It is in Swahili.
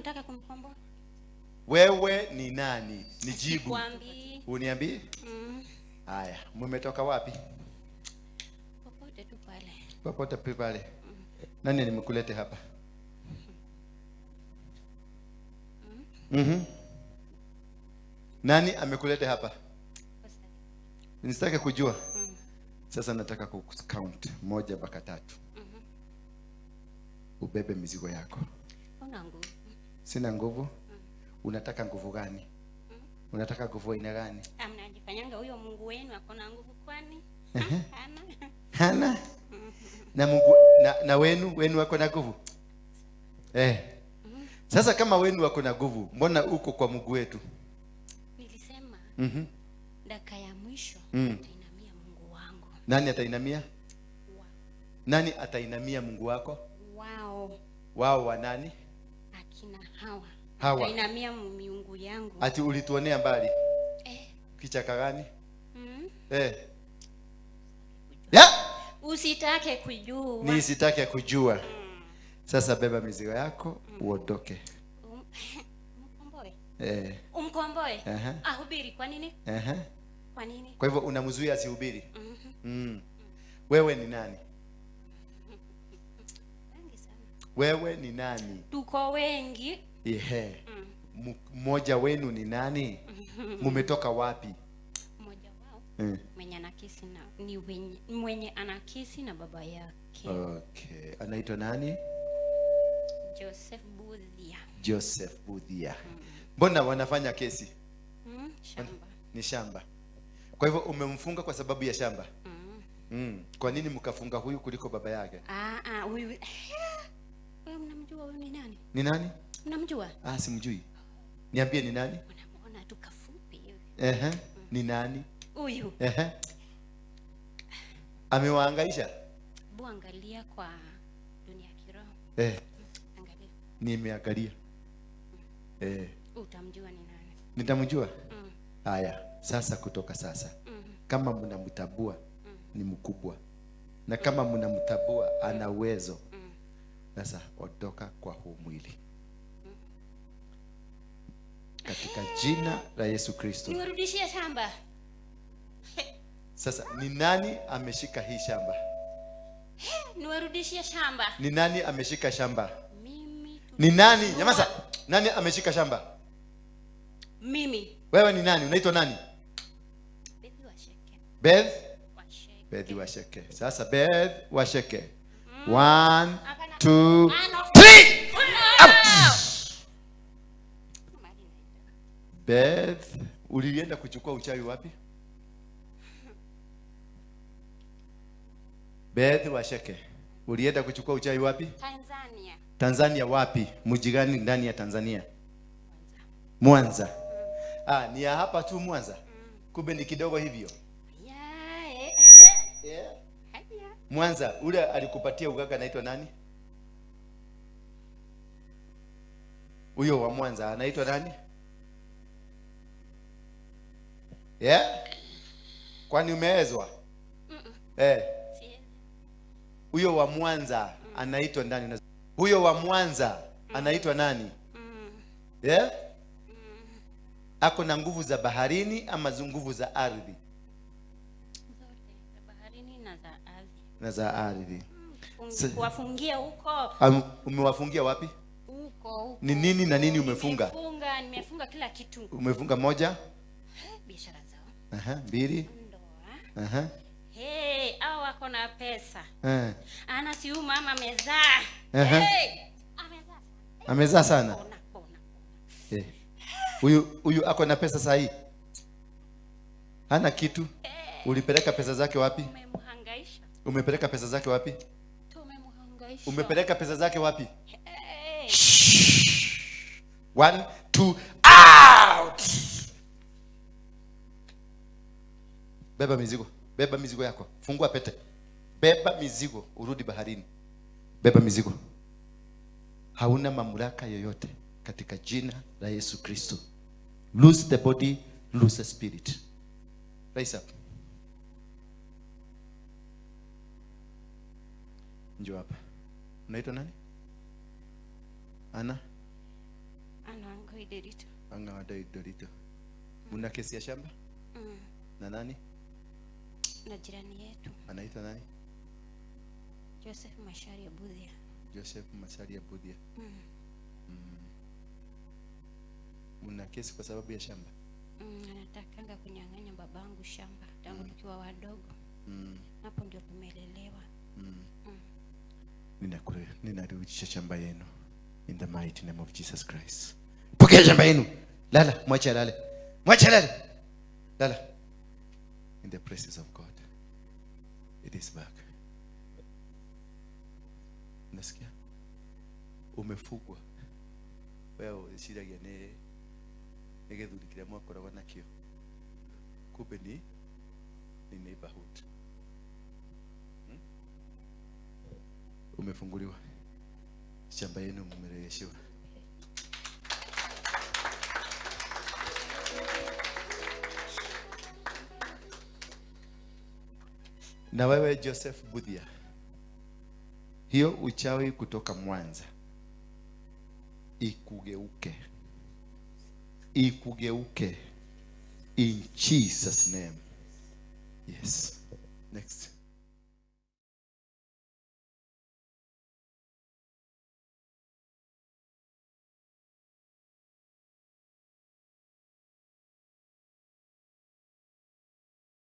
Unataka kumkomboa? Wewe ni nani? Nijibu. Sikwambii. Uniambie? Haya, mmetoka wapi? Popote tu pale. Popote pale. Nani nimekulete hapa? Nani amekulete hapa? Nisitake kujua. Sasa nataka ku count 1 mpaka 3. Ubebe mizigo yako. Una nguvu. Sina nguvu. Unataka nguvu gani? Unataka nguvu aina gani? Mnajifanyanga huyo Mungu wenu ako na nguvu kwani? Hana. Hana? Na Mungu na wenu wako na nguvu? Sasa kama wenu wako na nguvu, mbona uko kwa Mungu wetu? Nilisema dakika ya mwisho atainamia Mungu wangu. Nani atainamia? Nani atainamia Mungu wako? Wao. Wao wa nani? Akina Hawa. Hawa. Atainamia miungu yangu. Ati ulituonea mbali? Kichaka gani? Usitake kujua. Nisitake kujua. Sasa beba mizigo yako uondoke. Umkomboe. Umkomboe. Ahubiri kwa nini? Kwa nini? Kwa hivyo unamzuia asihubiri? Wewe ni nani? Wengi sana. Wewe ni nani? Tuko wengi. Mmoja wenu ni nani? Mumetoka wapi? Mmoja wao. Mwenye anakisi na ni wenye, mwenye anakisi na baba yake. Okay. Anaitwa nani? Joseph Budhia. Joseph Budhia. Mbona wanafanya kesi? Shamba. Ni shamba. Kwa hivyo umemfunga kwa sababu ya shamba? Kwa nini mkafunga huyu kuliko baba yake? Huyu. Wewe mnamjua huyu ni nani? Ni nani? Mnamjua? Simjui. Niambie ni nani? Unamuona tu kafupi hivi. Ni nani? Huyu. Amewahangaisha? Bu angalia kwa dunia ya kiroho. Angalia. Nimeangalia. Utamjua ni nani? Nitamjua? Haya, sasa kutoka sasa. Kama mnamtambua ni mkubwa. Na kama mnamtambua ana uwezo. Sasa ondoka kwa huu mwili. Katika jina la Yesu Kristo. Niwarudishie shamba. Sasa ni nani ameshika hii shamba? Niwarudishie shamba. Ni nani ameshika shamba? Mimi tu. Ni nani? Nyamaza. Nani ameshika shamba? Mimi. Wewe ni nani? Unaitwa nani? Beth Washeke. Beth? Washeke. Beth Washeke. Sasa Beth Washeke. 1, Hapana. 2, Ano. 3. Out. Beth, ulienda kuchukua uchawi wapi? Beth Washeke, ulienda kuchukua uchawi wapi? Tanzania. Tanzania wapi? Mji gani ndani ya Tanzania? Mwanza. Ni ya hapa tu Mwanza. Kumbe ni kidogo hivyo. Haya. Mwanza, ule alikupatia uganga anaitwa nani? Huyo wa Mwanza anaitwa nani? Yeah? Kwani umeezwa? Siwezi. Huyo wa Mwanza anaitwa nani? Huyo wa Mwanza anaitwa nani? Yeah? Ako na nguvu za baharini ama nguvu za ardhi? Zote, za baharini na za ardhi. Na za ardhi. Kuwafungia huko. Umewafungia wapi? Huko, huko. Ni nini na nini umefunga? Nimefunga kila kitu. Umefunga 1? Biashara zao. 2. Ndoa. Hey, hao wako na pesa. Ana si huyu mama amezaa. Hey, amezaa. Amezaa sana. Ona, ona, ona. Huyu ako na pesa sahi? Hana kitu. Ulipeleka pesa zake wapi? Umemhangaisha. Umepeleka pesa zake wapi? Tumemhangaisha. Umepeleka pesa zake wapi? Hey. 1, 2, out! Beba mizigo. Beba mizigo yako. Fungua pete. Beba mizigo, urudi baharini. Beba mizigo. Hauna mamlaka yoyote katika jina la Yesu Kristo. Lose the body, lose the spirit. Rise up. Njoo hapa. Unaitwa nani? Ana? Nderitu. Anga wa David Dorito. Muna kesi ya shamba? Na nani? Na jirani yetu. Anaitwa nani? Joseph Macharia Budia. Joseph Macharia Budia. Muna kesi kwa sababu ya shamba? Anatakanga kunyang'anya babangu shamba tangu tukiwa wadogo. Hapo ndio tumelelewa. Ninarudisha shamba yenu in the mighty name of Jesus Christ. Pokea shamba yenu. Lala, mwache alale. Mwache alale. Lala. In the presence of God. It is back. Unasikia? Umefugwa. Wewe uciragia nĩ gĩthuri kĩrĩa mwakoragwo nakĩo. Kumbe ni neighborhood. Umefunguliwa. Shamba yenu mmerejeshewa. Na wewe Joseph Budia, hiyo uchawi kutoka Mwanza ikugeuke, ikugeuke in Jesus name. Yes. Next.